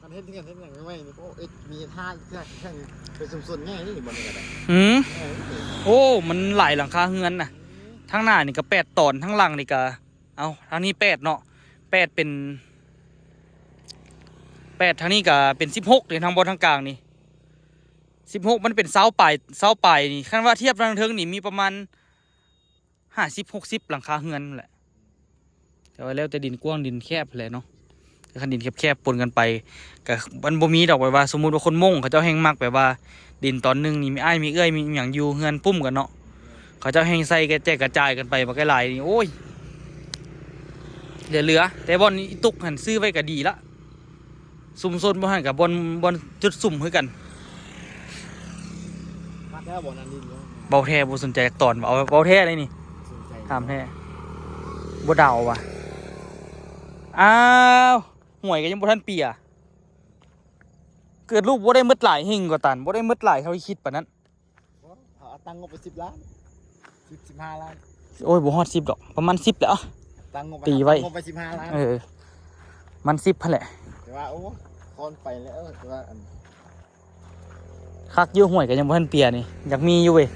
ຄັນເຮັດເຮືອນເຮັດຫຍັງໃໝ່ໆນີ້ ໂອ້ ເຮັດ ມີເຮັດຮ້ານເພື່ອ ເພື່ອເປັນຊຸມຊົນໃຫຍ່ນີ້ ບ່ອນນີ້ກໍໄດ້ ອືມ ເອີ ໂອ້ ມັນຫຼາຍຫຼັງຄາເຮືອນນະ ອືມ ທາງໜ້ານີ້ກໍແປດຕອນ ທາງຫຼັງນີ້ກໍ ເອົ້າ ທາງນີ້ແປດເນາະ ແປດເປັນ ແປດ ທາງນີ້ກໍເປັນສິບຫົກເດ້ ທາງບ່ອນທາງກາງນີ້ ສິບຫົກ ມັນເປັນຊາວປາຍ ຊາວປາຍນີ້ ຄັນວ່າທຽບທາງເທິງນີ້ມີປະມານ ຫ້າສິບ ຫົກສິບ ຫຼັງຄາເຮືອນແຫຼະ ແຕ່ວ່າແລ້ວແຕ່ດິນກວ້າງດິນແຄບແຫຼະເນາະ ແຕ່ຄັນດິນແຄບໆປົນກັນໄປ ກະມັນບໍ່ມີດອກ ແບບວ່າສົມມຸດວ່າຄົນມົ້ງເຂົາເຈົ້າແຮ່ງມັກ ແບບວ່າດິນຕອນໜຶ່ງນີ້ມີອ້າຍມີເອື້ອຍມີຫຍັງຢູ່ເຮືອນປຸ້ມກັນເນາະ ເຂົາເຈົ້າແຮ່ງໃສ່ກະແຈກກະຈາຍກັນໄປ ບັກຫຼາຍໆນີ້ ໂອ້ຍ ເຫຼືອໆ ແຕ່ບ່ອນອີຕຸກຫັ້ນຊື້ໄວ້ກະດີລະ ຊຸມຊົນບ່ອນຫັ້ນກະບ່ອນ ບ່ອນຈຸດສຸມຄືກັນ ມັກແລ້ວບໍ່ນັ້ນດິນເນາະ ເວົ້າແທ້ບໍ່ສົນໃຈຈັກຕອນ ເວົ້າ ເວົ້າແທ້ເລີຍນີ້ ສົນໃຈ ຖາມແທ້ ບໍ່ເດົາວ່າ ອ້າວ ຫວຍກໍຍັງບໍ່ທັນເປຍ ເກີດລູກບໍ່ໄດ້ໝົດຫຼາຍເຮັງກໍຕັນ ບໍ່ໄດ້ໝົດຫຼາຍເທົ່າທີ່ຄິດປານນັ້ນ ເອົາຕັ້ງງົບໄປສິບລ້ານ ສິບ ສິບຫ້າລ້ານ ໂອ້ຍ ບໍ່ຮອດສິບດອກ ປະມານສິບແຫຼະ ຕັ້ງງົບໄປ ຕີໄວ້ ຕັ້ງງົບໄປສິບຫ້າລ້ານ ເອີ ມັນສິບຫັ້ນແຫຼະ ແຕ່ວ່າ ໂອ້ ຄອນໄປແລ້ວ ແຕ່ວ່າອັນ ຄັກຢູ່ ຫວຍກໍຍັງບໍ່ທັນເປຍນີ້ ຢາກມີຢູ່ເວີຍ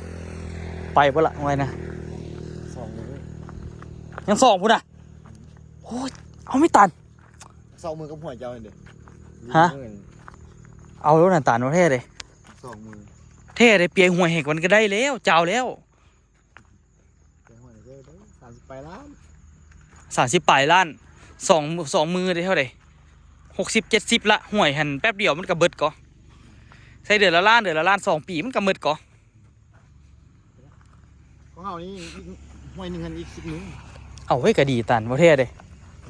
ໄປບໍ່ລະຫວຍນະ ສອງມື້ ຍັງສອງພຸ້ນນະ ໂອ້ຍ ເອົາມີຕານ ສອງມື້ກັບຫວຍເຈົ້ານີ້ເດ້ ຮະ ເອົາໂລດນະຕານ ເວົ້າແທ້ເດ້ ສອງມື້ ແທ້ເດ້ ເປຍຫວຍໃຫ້ມັນກໍໄດ້ແລ້ວ ຈາວແລ້ວ ສາມສິບປາຍລ້ານ ສາມສິບປາຍລ້ານ ສອງ ສອງມື້ໄດ້ເທົ່າໃດ ຫົກສິບ ເຈັດສິບລະ ຫວຍຫັ້ນແປັບດຽວມັນກໍເບິດກໍ ໃຊ້ເດືອນລະລ້ານ ເດືອນລະລ້ານ ສອງປີມັນກໍໝົດກໍ ຂອງເຮົານີ້ ຫວຍໜຶ່ງຫັ້ນອີກສິບມື້ ເອົາເວີຍ ກໍດີຕານ ບໍ່ແທ້ເດ້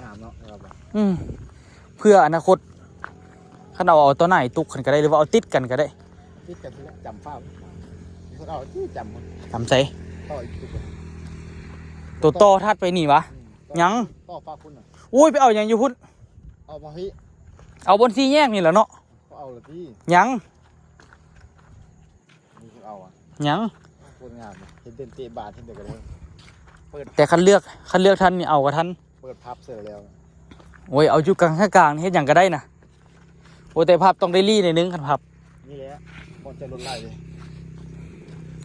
ງາມເນາະ ອືມ ເພື່ອອະນາຄົດ ຄັນເອົາ ເອົາຕໍ່ໜ້າອີຕຸກຫັ້ນກໍໄດ້ ຫຼືວ່າເອົາຕິດກັນກໍໄດ້ ຕິດກັນພຸ້ນແຫຼະ ຈຳຟ້າວ ມີຄົນເອົາທີ່ຈຳ ຈຳໃສ ຕໍ່ອີກຕຸກ ໂຕຕໍ່ຖັດໄປນີ້ຫວາ ອືມ ຍັງ ຕໍ່ຟ້າວພຸ້ນນະ ໂອ້ຍ ໄປເອົາຫຍັງຢູ່ພຸ້ນ ເອົາມາພີ້ ເອົາບ່ອນສີ່ແຍກນີ້ແຫຼະເນາະ ເຂົາເອົາລະຕິ ຍັງ ມີຄົນເອົາຫວາ ຍັງ ໂຄດງາມ ເຫັນເຕັ້ນເຕະບານ ເຫັນແຕ່ກະໂດດ ເປີດ ແຕ່ຄັນເລືອກ ຄັນເລືອກທັນນີ້ເອົາກໍທັນ ເປີດພັບເສີແລ້ວ ໂອ້ຍ ເອົາຢູ່ກາງ ກາງ ເຮັດຫຍັງກໍໄດ້ນະ ໂອ້ ແຕ່ພັບຕ້ອງໄດ້ລີ້ໜ້ອຍໜຶ່ງ ຄັນພັບ ນີ້ແຫຼະ ບ່ອນຈອດລົດຫຼາຍເດ້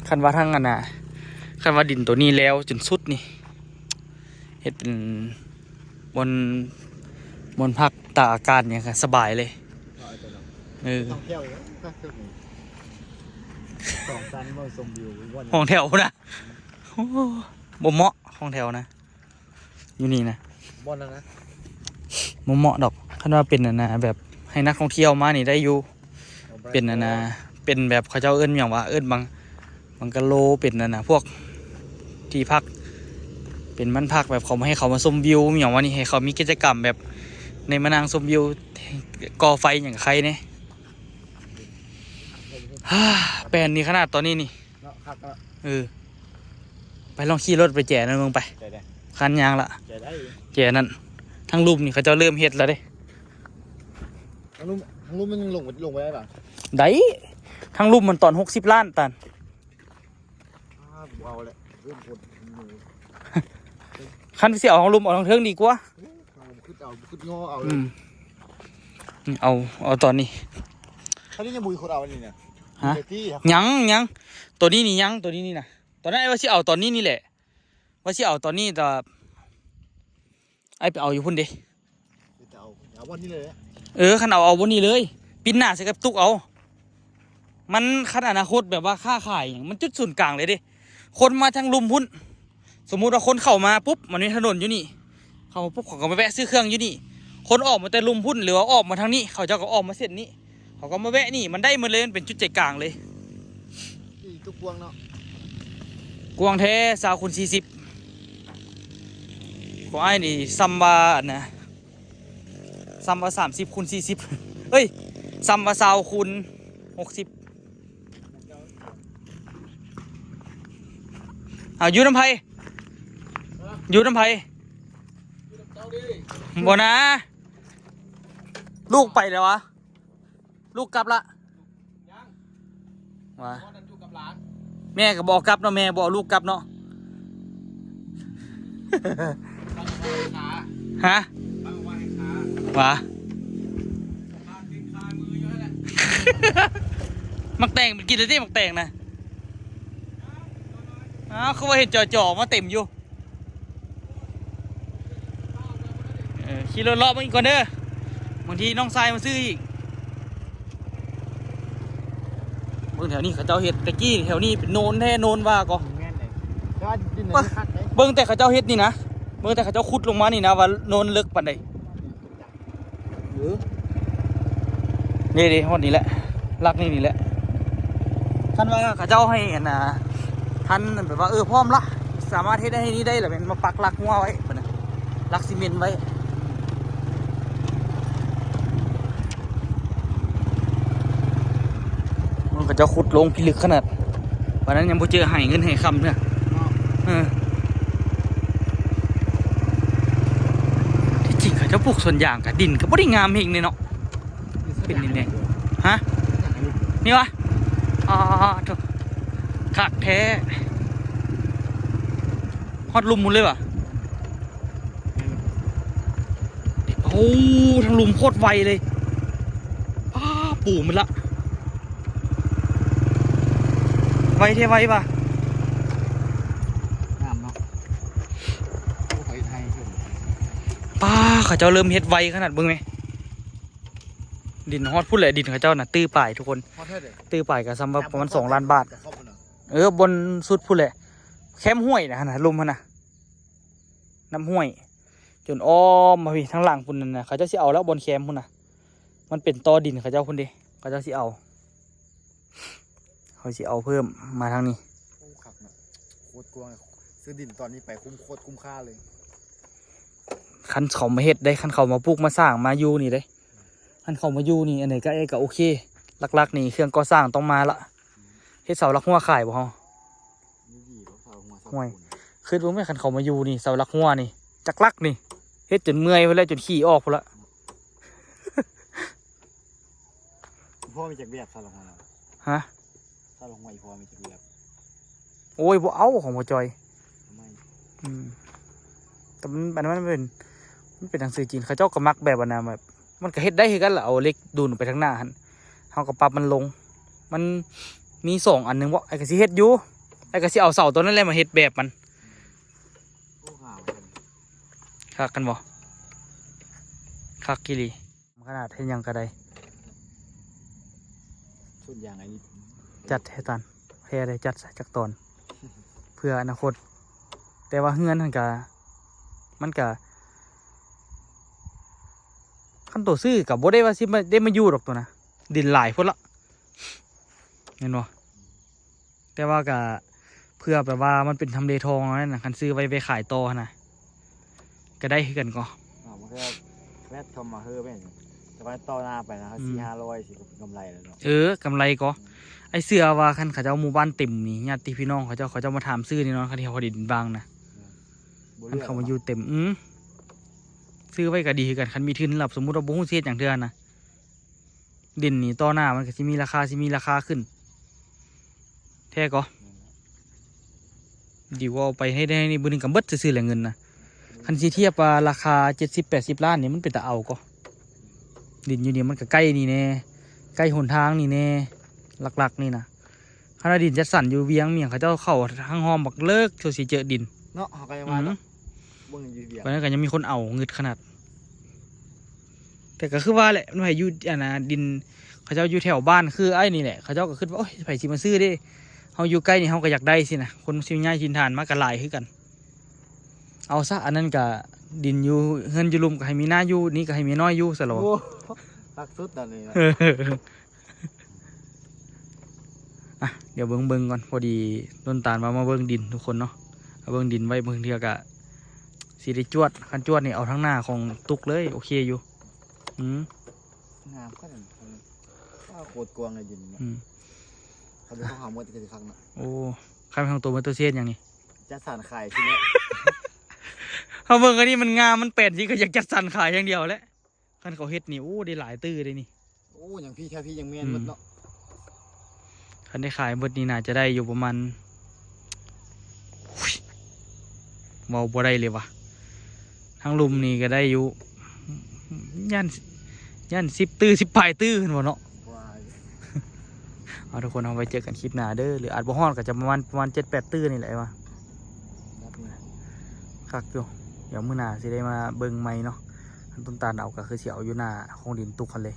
ຄັນວ່າທາງອັນນ່າ ຄັນວ່າດິນໂຕນີ້ແລ້ວຈົນສຸດນີ້ ເຮັດເປັນບ່ອນ ບ່ອນພັກຕາກອາກາດຫຍັງກໍສະບາຍເລີຍ ເອີ ຫ້ອງແຖວນະ ໂອ້ ບໍ່ເໝາະຫ້ອງແຖວນະ ຢູ່ນີ້ນະ ບ່ອນນັ້ນນະ ບໍ່ເໝາະດອກ ຄັນວ່າເປັນອັນນ່າ ແບບໃຫ້ນັກທ່ອງທ່ຽວມານີ້ໄດ້ຢູ່ ເປັນອັນນ່າ ເປັນແບບເຂົາເຈົ້າເອີ້ນຫຍັງວະ ເອີ້ນບັງ ບັງກະໂລ ເປັນອັນນ່າ ພວກທີ່ພັກ ເປັນບ້ານພັກແບບເຂົາໃຫ້ເຂົາມາຊົມວິວຫຍັງວະນີ້ ໃຫ້ເຂົາມີກິດຈະກຳແບບໃນມານັ່ງຊົມວິວ ກໍ່ໄຟຫຍັງກໍໄຄແດ່ ແປ້ນນີ້ຂະໜາດຕອນນີ້ນີ້ ເນາະ ຄັກເນາະ ເອີ ໄປລອງຂີ່ລົດໄປແຈນັ້ນເບິ່ງໄປ ໄດ້ ຄັນຍາງລະ ແຈໄດ້ ແຈນັ້ນ ທາງລຸ່ມນີ້ເຂົາເຈົ້າເລີ່ມເຮັດແລ້ວເດ້ ທາງລຸ່ມ ທາງລຸ່ມມັນຍັງລົງໄປ ລົງໄປໄດ້ປະ ໄດ້ ທາງລຸ່ມມັນຕອນຫົກສິບລ້ານຕານ ອ້າ ບໍ່ເອົາແຫຼະ ເລີ່ມກົດມື ຄັນຊິເອົາທາງລຸ່ມ ເອົາທາງເທິງດີກວ່າ ເອີ ເອົາ ບໍ່ຄຶດເອົາ ບໍ່ຄຶດງໍເອົາເລີຍ ອືມ ເອົາ ເອົາຕອນນີ້ ຄັນນີ້ຍັງບໍ່ມີຄົນເອົາອັນນີ້ນະ ຮະ ຍັງ ຍັງ ໂຕນີ້ນີ້ຍັງ ໂຕນີ້ນີ້ນະ ຕອນນັ້ນອ້າຍວ່າຊິເອົາຕອນນີ້ນີ້ແຫຼະ ວ່າຊິເອົາຕອນນີ້ ແຕ່ ອ້າຍໄປເອົາຢູ່ພຸ້ນເດ້ ເອົາ ເອົາບ່ອນນີ້ເລີຍ ເອີ ຄັນເອົາ ເອົາບ່ອນນີ້ເລີຍ ປິ່ນໜ້າໃສ່ກະຕຸກເອົາ ມັນ ຄັນອະນາຄົດແບບວ່າຄ້າຂາຍຫຍັງ ມັນຈຸດສູນກາງເລີຍເດ້ ຄົນມາທາງລຸ່ມພຸ້ນ ສົມມຸດວ່າຄົນເຂົ້າມາປຸບ ມັນມີຖະໜົນຢູ່ນີ້ ເຂົ້າມາປຸບ ເຂົາກໍມາແວະຊື້ເຄື່ອງຢູ່ນີ້ ຄົນອອກມາແຕ່ລຸ່ມພຸ້ນ ຫຼືວ່າອອກມາທາງນີ້ ເຂົາເຈົ້າກໍອອກມາເສັ້ນນີ້ ເຂົາກໍມາແວະນີ້ ມັນໄດ້ໝົດເລີຍ ມັນເປັນຈຸດໃຈກາງເລີຍ ທີ່ຕົວກວ້າງເນາະ ກວ້າງແທ້ ຊາວຄູນສີ່ສິບ ຂອງອ້າຍນີ້ສ່ຳວ່າອັນນະ ສ່ຳວ່າສາມສິບຄູນສີ່ສິບ ເອີຍ ສ່ຳວ່າຊາວຄູນຫົກສິບ ເອົາ ຢູ່ນຳໃຜ? ຢູ່ນຳໃຜ? ບໍ່ນາ ລູກໄປແລ້ວຫວາ? ລູກກັບລະ ຍັງ ວ່າ ແມ່ກໍບໍ່ກັບເນາະ ແມ່ບໍ່ເອົາລູກກັບເນາະ ຮະ? ວ່າ ໝາກແຕງມັນກິນແລ້ວຕິໝາກແຕງນະ? ອ້າວ ຄືວ່າເຫັນຈ່ອມໆມາເຕັມຢູ່. ເອີ ຂີ່ລົດເລາະເບິ່ງອີກກ່ອນເດີ ບາງທີນ້ອງຊາຍມາຊື້ອີກ. ເບິ່ງແຖວນີ້ເຂົາເຈົ້າເຮັດ ແຕ່ກີ້ແຖວນີ້ເປັນໂນນແທ້ໂນນວ່າກໍ ແມ່ນເດ້ ແຕ່ວ່າດິນມັນຄັກເດ້ ເບິ່ງແຕ່ເຂົາເຈົ້າເຮັດນີ້ນະ ເບິ່ງແຕ່ເຂົາເຈົ້າຂຸດລົງມານີ້ນະ ວ່າໂນນເລິກປານໃດ. ເອີ ນີ້ໆ ຮອດນີ້ແຫຼະ ຫຼັກນີ້ນີ້ແຫຼະ. ຄັນວ່າເຂົາເຈົ້າໃຫ້ອັນນ່າ ທັນແບບວ່າ ເອີ ພ້ອມລະ ສາມາດເຮັດໄດ້ນີ້ໄດ້ລະ ແມ່ນມາປັກຫຼັກຫົວໄວ້ ບັດນີ້ ຫຼັກຊີເມັນໄວ້. ມັນເຂົາເຈົ້າຂຸດລົງພິລຶກຂະໜາດ ປານນັ້ນຍັງບໍ່ເຈີໃຫ້ເງິນໃຫ້ຄຳເທື່ອ. ເອີ ທີ່ຈິງເຂົາເຈົ້າປູກສວນຢາງກະ ດິນກະບໍ່ໄດ້ງາມເຮັງເດເນາະ ເປັນແນວ ຮະ? ນີ້ຫວາ? ອໍ ໂທ້ ຄັກແທ້ ຮອດລຸ່ມພຸ້ນເລີຍຫວາ? ໂອ້ ທາງລຸ່ມໂຄດໄວເລີຍ ປ້າ ປູໝົດລະ ໄວແທ້ໄວຫວາ? ງາມເນາະ ໂອ້ ເຂົາເຮັດໄຮ່ເພິ່ນ ປ້າ ເຂົາເຈົ້າເລີ່ມເຮັດໄວຂະໜາດ ເບິ່ງແມ ດິນຮອດພຸ້ນແຫຼະ ດິນເຂົາເຈົ້ານະ ຕື້ປາຍທຸກຄົນ ຕື້ປາຍກະສ່ຳວ່າປະມານສອງລ້ານບາດ. ເອີ ບ່ອນສຸດພຸ້ນແຫຼະ ແຄມຫ້ວຍນະ ຫັ້ນນະ ລຸ່ມຫັ້ນນະ ນ້ຳຫ້ວຍ ຈົນອ້ອມມາພີ້ ທາງຫຼັງພຸ້ນນັ້ນນະ ເຂົາເຈົ້າຊິເອົາແລ້ວ ບ່ອນແຄມພຸ້ນນະ ມັນເປັນຕໍ່ດິນເຂົາເຈົ້າພຸ້ນເດ ເຂົາເຈົ້າຊິເອົາ ເຂົາຊິເອົາເພີ່ມມາທາງນີ້. ໂອ້ ຄັກເນາະ ໂຄດກວ້າງ ຊື້ດິນຕອນນີ້ໄປຄຸ້ມ ໂຄດຄຸ້ມຄ່າເລີຍ ຄັນເຂົາມາເຮັດເດ້ ຄັນເຂົາມາປູກມາສ້າງມາຢູ່ນີ້ເດ້ ຄັນເຂົາມາຢູ່ນີ້ ອັນໃດກະ ກະໂອເຄ ຫຼັກໆນີ້ເຄື່ອງກໍ່ສ້າງຕ້ອງມາລະ ເຮັດເສົາຫຼັກຫົວຂາຍບໍ່ເຮົາ? ມີດີບໍ່ເສົາຫຼັກຫົວ ໂອ້ຍ ຄິດເບິ່ງແມ້ ຄັນເຂົາມາຢູ່ນີ້ ເສົາຫຼັກຫົວນີ້ ຈັກຫຼັກນີ້ ເຮັດຈົນເມື່ອຍພຸ້ນແຫຼະ ຈົນຂີ້ອອກພຸ້ນລະ. ພໍ່ມີຈັກແບບ ເສົາຫຼັກຫົວນະ? ຮະ? ເສົາຫຼັກຫົວອີ່ພໍ່ມີຈັກແບບ? ໂອ້ຍ ບໍ່ເອົາຂອງພໍ່ຈ່ອຍ ອືມ ແຕ່ມັນ ອັນນັ້ນມັນເປັນ ມັນເປັນໜັງສືຈີນ ເຂົາເຈົ້າກໍມັກແບບອັນນັ້ນ ແບບ ມັນກໍເຮັດໄດ້ຄືກັນລະ ເອົາເຫຼັກດູນໄປທາງໜ້າຫັ້ນ ເຮົາກໍປັບມັນລົງ ມັນມີສອງອັນໜຶ່ງເບາະ ອ້າຍກໍຊິເຮັດຢູ່ ອ້າຍກໍຊິເອົາເສົາຕົວນັ້ນແຫຼະມາເຮັດແບບມັນ. ໂອ້ ງາມ ຄັກກັນບໍ່? ຄັກອີ່ຫຼີ ຂະໜາດເຮັດຫຍັງກໍໄດ້ ສວນຢາງໄອ້ນີ້ ຈັດໃຫ້ຕັນ ແພ້ໄດ້ຈັດໃສ່ຈັກຕອນ ເພື່ອອະນາຄົດ ແຕ່ວ່າເຮືອນຫັ້ນກະ ມັນກະ ຄັນໂຕຊື້ກະບໍ່ໄດ້ວ່າຊິມາ ໄດ້ມາຢູ່ດອກໂຕນະ ດິນຫຼາຍໂພດລະ ແມ່ນບໍ່? ແຕ່ວ່າກະເພື່ອແບບວ່າມັນເປັນທຳເລທອງນັ້ນນະ ຄັນຊື້ໄວ້ໄປຂາຍຕໍ່ຫັ້ນນະ ກະໄດ້ຄືກັນກໍ ເອົາ ມັນກໍແວດທຳມາເຮີແມ່ນ ແຕ່ວ່າຕໍ່ໜ້າໄປນະ ອືມ ສີ່ຫ້າຮ້ອຍ ຊິກໍເປັນກຳໄລແລ້ວເນາະ ເອີ ກຳໄລກໍ ອືມ ອ້າຍເຊື່ອວ່າຄັນເຂົາເຈົ້າໝູ່ບ້ານເຕັມນີ້ ຍາດຕິພີ່ນ້ອງເຂົາເຈົ້າ ເຂົາເຈົ້າມາຖາມຊື້ແນ່ນອນ ຄັນທີ່ເຂົາເຫັນບາງນະ ອືມ ບໍ່ເລືອກ ຄັນເຂົາມາຢູ່ເຕັມ ອືມ ຊື້ໄວ້ກໍດີຄືກັນ ຄັນມີທຶນແລ້ວ ສົມມຸດວ່າບໍ່ຮູ້ຊິເຮັດຫຍັງເທື່ອນະ ດິນນີ້ຕໍ່ໜ້າມັນກໍຊິມີລາຄາ ຊິມີລາຄາຂຶ້ນແທ້ກໍ ດີກວ່າເອົາໄປເຮັດໃຫ້ນີ້ ມື້ໜຶ່ງກໍເບິດຊື່ໆແຫຼະເງິນນະ ຄັນຊິທຽບວ່າລາຄາເຈັດສິບແປດສິບລ້ານນີ້ ມັນເປັນຕາເອົາກໍ ດິນຢູ່ນີ້ມັນກໍໃກ້ນີ້ແດ່ ໃກ້ຫົນທາງນີ້ແດ່ ຫຼັກໆນີ້ນະ ຂະໜາດດິນຈັດສັນຢູ່ວຽງມຽງ ເຂົາເຈົ້າເຂົ້າທາງຫ້ອມບັກເລິກ ໂຊຊິເຈີດິນເນາະ ເຮົາກໍຍັງວ່າ ອືມ ເບິ່ງຢູ່ວຽງ ປານນັ້ນກໍຍັງມີຄົນເອົາ ງຶດຂະໜາດ ແຕ່ກໍຄືວ່າແຫຼະ ມັນໃຜຢູ່ ອັນນ່າ ດິນ ເຂົາເຈົ້າຢູ່ແຖວບ້ານຄືອ້າຍນີ້ແຫຼະ ເຂົາເຈົ້າກໍຄິດວ່າ ໂອ້ຍ ໃຜຊິມາຊື້ເດ້ ເຮົາຢູ່ໃກ້ນີ້ເຮົາກໍຢາກໄດ້ຊີ້ນະ ຄົນຊິຍ້າຍຖິ່ນຖານມາກໍຫຼາຍຄືກັນ ເອົາຊະ ອັນນັ້ນກະດິນຢູ່ເຮືອນຢູ່ລຸ່ມກໍໃຫ້ເມຍນ້ອຍຢູ່ ນີ້ກໍໃຫ້ເມຍນ້ອຍຢູ່ຊະລະ ໂອ້ ຄັກສຸດອັນນີ້ນະ ອ່ະ ດຽວເບິ່ງ ເບິ່ງກ່ອນ ພໍດີຕົ້ນຕານວ່າມາເບິ່ງດິນທຸກຄົນເນາະ ມາເບິ່ງດິນໄວ້ ບາງເທື່ອກະຊິໄດ້ຈວດ ຄັນຈວດນີ້ເອົາທາງໜ້າຂອງຕຸກເລີຍ ໂອເຄຢູ່ ອືມ ງາມຂະໜາດ ໂຄດກວ້າງເລີຍດິນນີ້ ອືມ ຄັນເຂົາເອົາໝົດກໍຊິຄັກເນາະ ໂອ້ ຄັນເປັນຂອງໂຕເບິດໂຕຊິເຮັດຫຍັງນີ້ ຈັດສັນຂາຍຊີ້ແຫຼະ ເຮົາເບິ່ງອັນນີ້ມັນງາມ ມັນແປນຊີ້ ກໍຢາກຈັດສັນຂາຍຢ່າງດຽວແຫຼະ ຄັນເຂົາເຮັດນີ້ ໂອ້ ໄດ້ຫຼາຍຕື້ເດ້ນີ້ ໂອ້ ຫຍັງພີ້ແຖວພີ້ຍັງແມ່ນ ອືມ ໝົດເນາະ ຄັນໄດ້ຂາຍເບິດນີ້ໜ້າຈະໄດ້ຢູ່ປະມານ ໂອ້ຍ ເວົ້າບໍ່ໄດ້ເລີຍວ່າ ທາງລຸ່ມນີ້ກໍໄດ້ຢູ່ ຢ້ານ ຢ້ານສິບຕື້ ສິບປາຍຕື້ເຫັນບໍ່ເນາະ. ເອົາ ທຸກຄົນ ເຮົາໄວ້ເຈີກັນຄລິບໜ້າເດີ ຫຼືອາດບໍ່ຮອດກໍຈະປະມານ ປະມານເຈັດແປດຕື້ນີ້ແຫຼະວ່າ. ຄັກຢູ່ ດຽວມື້ໜ້າຊິໄດ້ມາເບິ່ງໃໝ່ເນາະ. ອັນຕົ້ນຕານເອົາກໍຄືຊິເອົາຢູ່ໜ້າໂຮງດິນຕຸກຫັ້ນເລີຍ.